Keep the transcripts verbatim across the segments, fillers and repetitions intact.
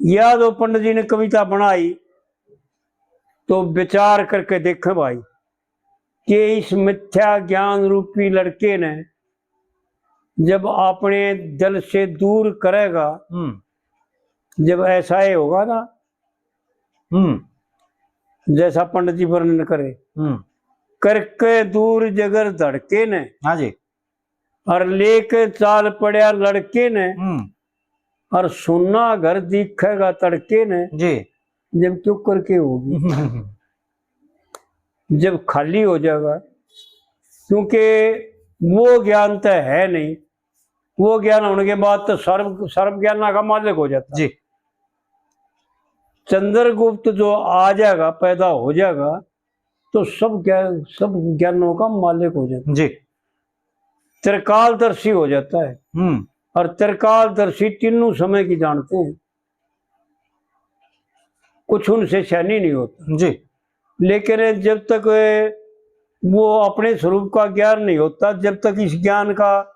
या जो पंडित जी ने कविता बनाई, तो विचार करके देखें भाई, कि इस मिथ्या ज्ञान रूपी लड़के ने जब अपने दिल से दूर करेगा, हम्म। जब ऐसा ही होगा ना, हम्म। जैसा पंडित जी वर्णन करे, हम्म। करके दूर जगर धड़के ने, हाँ जी। और लेके चाल पड़या लड़के ने, हम्म। और सुन्ना घर दिखेगा तड़के ने, जी। जब क्यों करके होगी, जब खाली हो जाएगा, क्योंकि वो ज्ञान तो है नहीं। वो ज्ञान होने के बाद तो सर्व, सर्व ज्ञान का मालिक हो जाता। जी। चंद्रगुप्त जो आ जाएगा, पैदा हो जाएगा, तो सब ज्ञान, सब ज्ञानों का मालिक हो जाता है। जी। त्रिकालदर्शी हो जाता है। हम्म। और त्रिकालदर्शी तीनों समय की जानते हैं, कुछ उनसे सैनी नहीं होता। जी। लेकिन जब तक वो अपने स्वरूप का ज्ञान नहीं होता, जब तक इस ज्ञान का,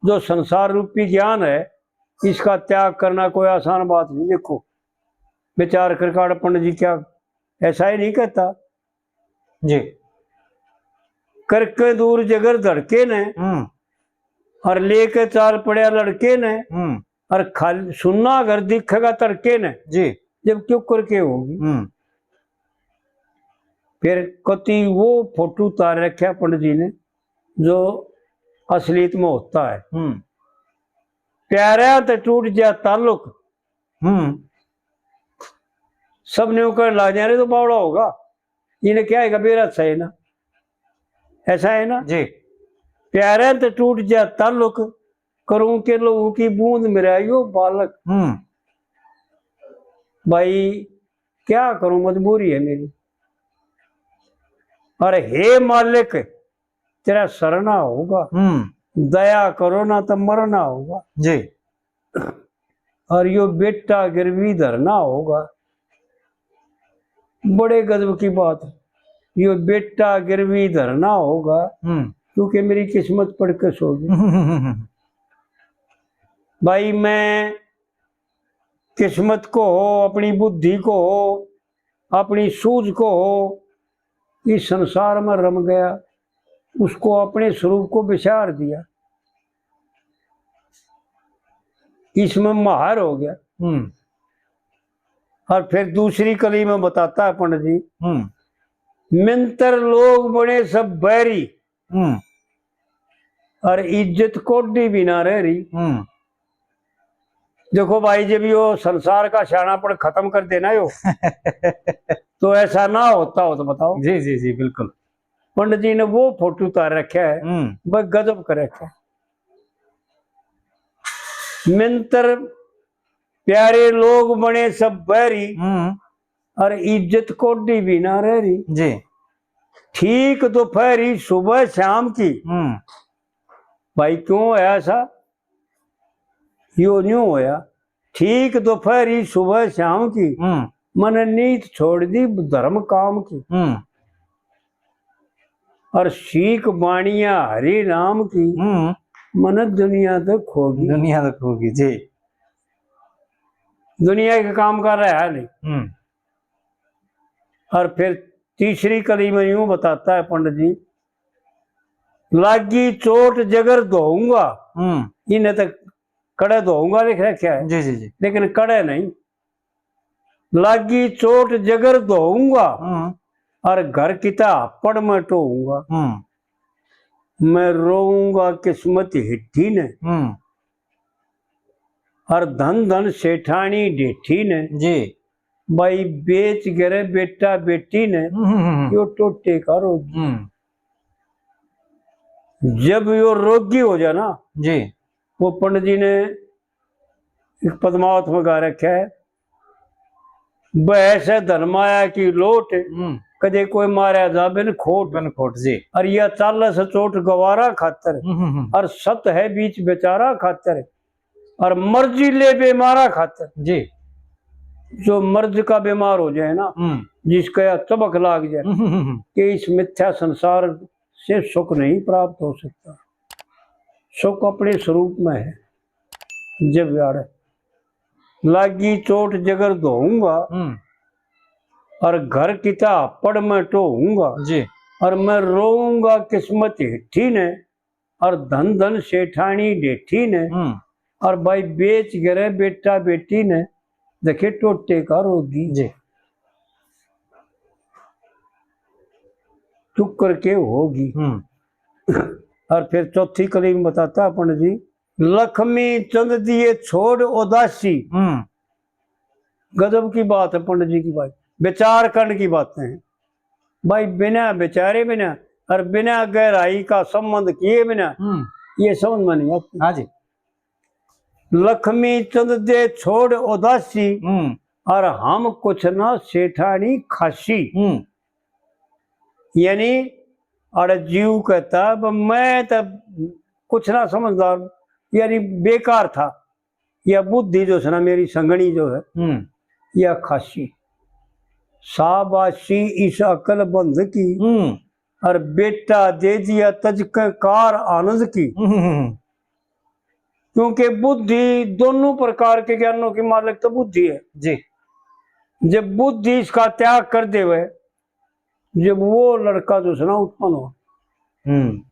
जो संसार रूपी ज्ञान है, इसका त्याग करना कोई आसान बात नहीं। देखो, विचार करके पंडित जी क्या ऐसा ही नहीं कहता? जी। करके दूर जगर धड़के ने, हम्म। और लेके चाल पड़या लड़के ने, हम्म। और खाली सुन्ना घर दिखेगा तड़के ने, जी। जब क्यों करके होगी। हम्म। फिर कति वो फोटो उतार रखा पंडित जी ने, जो असलियत में होता है। हम्म। प्यारा तो टूट जा ताल्लुक, हम्म। सब न्यू कर ला जा रहे तो बावड़ा होगा, इन्हें क्या है, बेरा सही ना, ऐसा है ना जी। प्यारे तो टूट जा ताल्लुक, करूं के लहू की बूंद मेरा यो बालक। हम्म। भाई क्या करूं, मजबूरी है मेरी। अरे हे मालिक, तेरा सरना होगा, हम्म। दया करो ना तो मरना होगा। जी। और यो बेटा गिरवी धरना होगा। बड़े गजब की बात, यो बेटा गिरवी धरना होगा, हम्म। क्योंकि मेरी किस्मत पढ़ के सो गई। भाई, मैं किस्मत को हो, अपनी बुद्धि को हो, अपनी सूझ को हो, इस संसार में रम गया, उसको अपने स्वरूप को बिसार दिया, इसमें माहिर हो गया। हम्म। और फिर दूसरी कली में बताता है पंडित जी, हम्म। मिंतर लोग बने सब बैरी, हम्म। और इज्जत कोडी भी ना रह रही। हम्म। देखो भाई, जब यो संसार का सियाणापन खत्म कर देना यो, तो ऐसा ना होता हो तो बताओ। जी, जी, जी, बिल्कुल। पंडित जी ने वो फोटो उतार रखा है, हम्म। बस गजब कर रखा है। मिंतर प्यारे लोग बने सब बैरी, हम्म। और इज्जत कोडी भी ना रह रही। जी। ठीक दोपहरी सुबह शाम की, हम्म। भाई, क्यों होया ऐसा? यो न्यू होया। ठीक दोपहरी सुबह शाम की, हम्म। मने नीत छोड़ दी धर्म काम की। हम्म। और सीख बाणिया हरि नाम की, हम्म। मने दुनिया तो खोगी। दुनिया तो खोगी, जी। दुनिया के काम कर रहा है नहीं। हम्म। और फिर तीसरी कली में यूं बताता है पंडित जी, लागी चोट जगर धोऊंगा, हम्म। इन्हें तो कड़े धोऊंगा लिख रखा है, जी, जी, जी। लेकिन कड़े नहीं। लागी चोट जगर धोऊंगा, हम्म। और घर की तो हापड़ में टोऊंगा। हम्म। मैं रोऊंगा किस्मत हिट्ठी ने, हम्म। और धन धन सेठानी ढेठी ने। जी। भाई, बेच गरे बेटा बेटी ने, हम्म, हम्म, हम्म। यो टोटे का रोगी। हम्म। जब यो रोगी हो जाए ना, जी। वो पंडित जी ने एक पद्मावत में गा रखा है, बहस है धन माया की लोट, हम्म। कदे कोई मारा जा बिन खोट। बिन खोट, जी। और या चाल से चोट गवारा खातर, हम्म, हम्म, हम्म। और सत है बीच बेचारा खातर, और मर्जी ले बीमारा खातर। जी। जो मर्ज का बीमार हो जाए ना, हम्म। जिसका या चबक लाग जाए, हम्म, हम्म, हम्म। कि इस मिथ्या संसार से सुख नहीं प्राप्त हो सकता। सुख अपने स्वरूप में है। जब यार लागी चोट जगर धोऊंगा, हम्म। और घर किता पड़ मैं टोऊंगा, जी। और मैं रोऊंगा किस्मत हिट्ठी ने, और धन धन सेठानी डेठी ने, हम्म। और भाई बेच गरे बेटा बेटी ने, देखे टोटे का रोगी। जी। चुप करके होगी। हम्म। और फिर चौथी कली में बताता पंडित जी, लक्ष्मी चंद दिए छोड़ उदासी। हम्म। गजब की बात है पंडित जी की बात, विचार करने की बातें हैं भाई। बिना विचारे बिना और बिना गहराई का संबंध किए बिना हम्म। ये समझ में नहीं आती। हाँ जी। लक्ष्मी चंद दे छोड़ उदासी, हम्म। और हम कुछ ना सेठानी खासी। हम्म। यानी अरे जीव कहता, "अब मैं तो कुछ ना समझदार, यानी बेकार था, या बुद्धि जो है ना मेरी संगणी जो है, हम्म। या खासी। शाबाशी इस अकलबंद की, हम्म। और बेटा दे दिया तज के कार आनंद की।" हम्म। क्योंकि बुद्धि, दोनों प्रकार के ज्ञानों की मालिक तो बुद्धि है। जी। जब बुद्धि इसका त्याग कर देवे, जब वो लड़का जो है ना उत्पन्न हो, हम्म।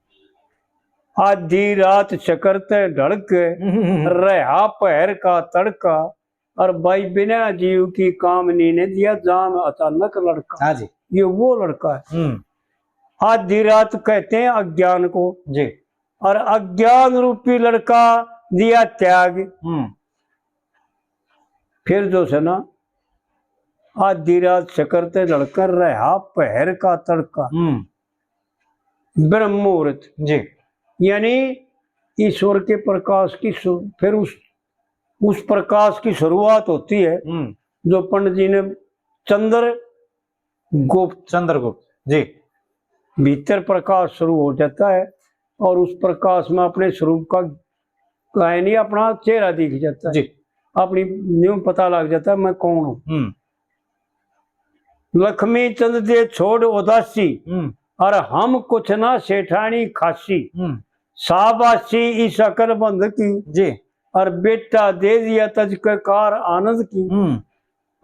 आधी रात चक्कर ते ढल के हम्म। रहा पहर का तड़का, और भाई बिना जीव की कामनी ने दिया जान अचानक लड़का। हाँ जी। ये वो लड़का है। हम्म। आधी रात कहते हैं अज्ञान को, जी। और अज्ञान रूपी लड़का दिया त्याग। हम्म। फिर जो है ना, आधी रात चक्कर ते ढल के रहा पहर का तड़का। हम्म। ब्रह्म मुहूर्त। जी। यानी ईश्वर के प्रकाश की शु-, फिर उस, उस प्रकाश की शुरुआत होती है, हम्म। जो पंडित जी ने चंद्र गुप्त। चंद्रगुप्त, जी। भीतर प्रकाश शुरू हो जाता है और उस प्रकाश में अपने स्वरूप का, यानी अपना चेहरा दिख जाता है। जी। अपनी न्यू पता लग जाता है, मैं कौन हूँ। हम्म। लक्ष्मी चंद दे छोड़ उदासी, हम्म। और हम कुछ ना सेठानी खासी। हम्म। शाबाशी इस अकलबंद की, जी। और बेटा दे दिया तज के कार आनंद की। हम्म।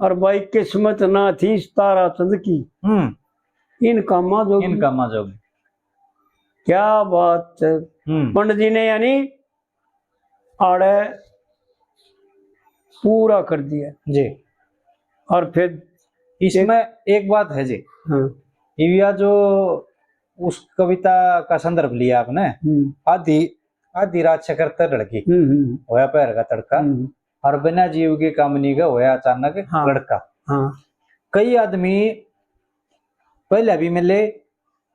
और भाई किस्मत ना थी इस तारा चंद की। हम्म। इन कामा जोगी। इन कामा जोगी। क्या बात है। हम्म। पंडित जी ने यानी आड़े पूरा कर दिया। जी। और फिर इसमें एक बात है जी, हाँ। इविया जो उस कविता का संदर्भ लिया आपने, हम्म। आधी, आधी रात चक्कर ते ढल के, हम्म, हम्म। होया पहर का तड़का, हम्म। और बिना जीव की कामनी का होया अचानक हाँ। लड़का। हाँ। कई आदमी पहले भी मिले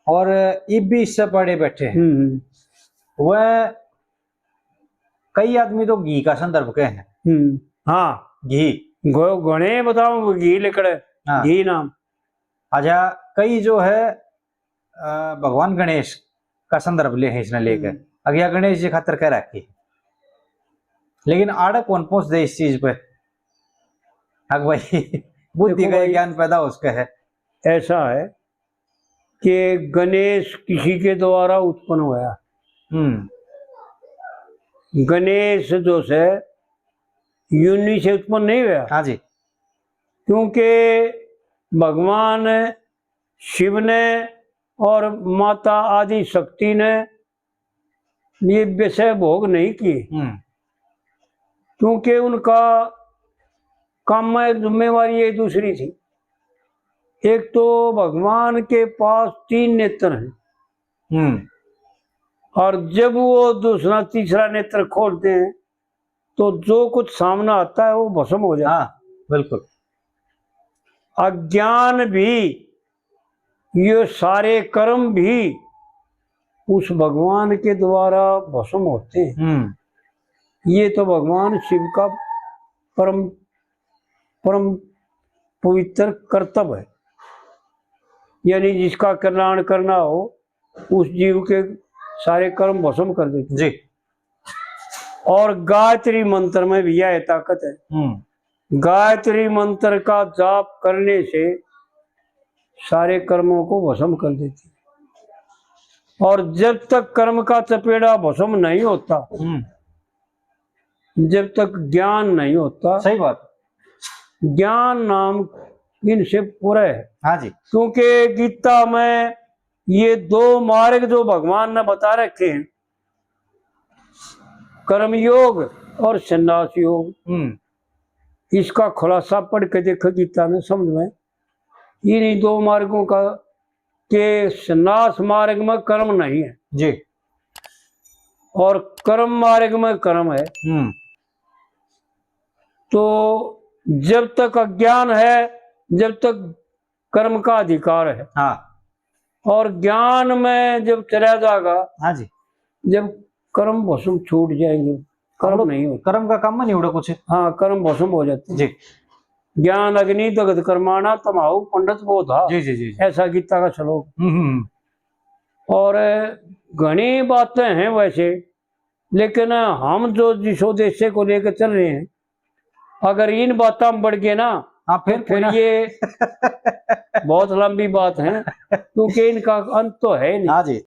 और इब भी इससे पड़े बैठे हैं। हम्म, हम्म। वह कई आदमी तो घी का संदर्भ कहे हैं। हम्म। हाँ। घी। घो-, घणे बताऊं घी लिकड़े, हाँ। घी नाम। अच्छा, कई जो है, अ, भगवान गणेश का संदर्भ ले हैं इसने लेकर। हम्म। अगिया गणेश जी खातर कह रखी। लेकिन आड़े कौन पहुंच दे इस चीज पे? अग भाई, बुद्धि देखो का भाई, ज्ञान पैदा हो सके है। ऐसा है कि गणेश किसी के द्वारा उत्पन्न होया। हम्म। गणेश जो से योनि से उत्पन्न नहीं होया। हाँ जी। क्योंकि भगवान शिव ने और माता आदि शक्ति ने ये विषय भोग नहीं किए, हम्म। क्योंकि उनका काम में जिम्मेवारी ये दूसरी थी। एक तो भगवान के पास तीन नेत्र हैं, हम्म। और जब वो दूसरा तीसरा नेत्र खोलते हैं तो जो कुछ सामने आता है वो भस्म हो जाता है। हाँ, बिल्कुल। अज्ञान भी, ये सारे कर्म भी उस भगवान के द्वारा भस्म होते हैं। हम्म। ये तो भगवान शिव का परम, परम पवित्र कर्तव्य है, यानी जिसका कल्याण करना हो उस जीव के सारे कर्म भस्म कर देती है। जी। और गायत्री मंत्र में भी यह ताकत है। हम्म। गायत्री मंत्र का जाप करने से सारे कर्मों को भस्म कर देती है। और जब तक कर्म का चपेड़ा भस्म नहीं होता, हम्म। जब तक ज्ञान नहीं होता, सही बात। ज्ञान नाम इनसे पूरा है। हाँ जी। क्योंकि गीता में ये दो मार्ग जो भगवान ने बता रखे हैं, कर्मयोग और संन्यास योग, हम्म। इसका खुलासा पढ़ के देखो गीता में, समझ में, इन्हीं दो मार्गों का, के संन्यास मार्ग में कर्म नहीं है जी। और कर्म मार्ग में कर्म है। हम्म। तो जब तक अज्ञान है, जब तक कर्म का अधिकार है। हाँ। और ज्ञान में जब चला जाएगा, हाँ जी। जब कर्म भस्म छूट जाएंगे, कर्म हम लोग नहीं होता। कर्म का काम नहीं उड़ा कुछ। हाँ, कर्म भस्म हो जाते हैं। जी। ज्ञान अग्नि दग्ध कर्माणा तमाहु पंडित बोधा। जी, जी, जी, जी। ऐसा गीता का श्लोक। हम्म, हम्म, हम्म। और घणी बातें हैं वैसे, लेकिन हम जो जिस उद्देश्य को लेकर चल रहे हैं, अगर इन बातों में बढ़ गए ना, हाँ, फिर तो फिर पूरा ये बहुत लंबी बात है, क्योंकि इनका अंत तो है नहीं। हाँ जी।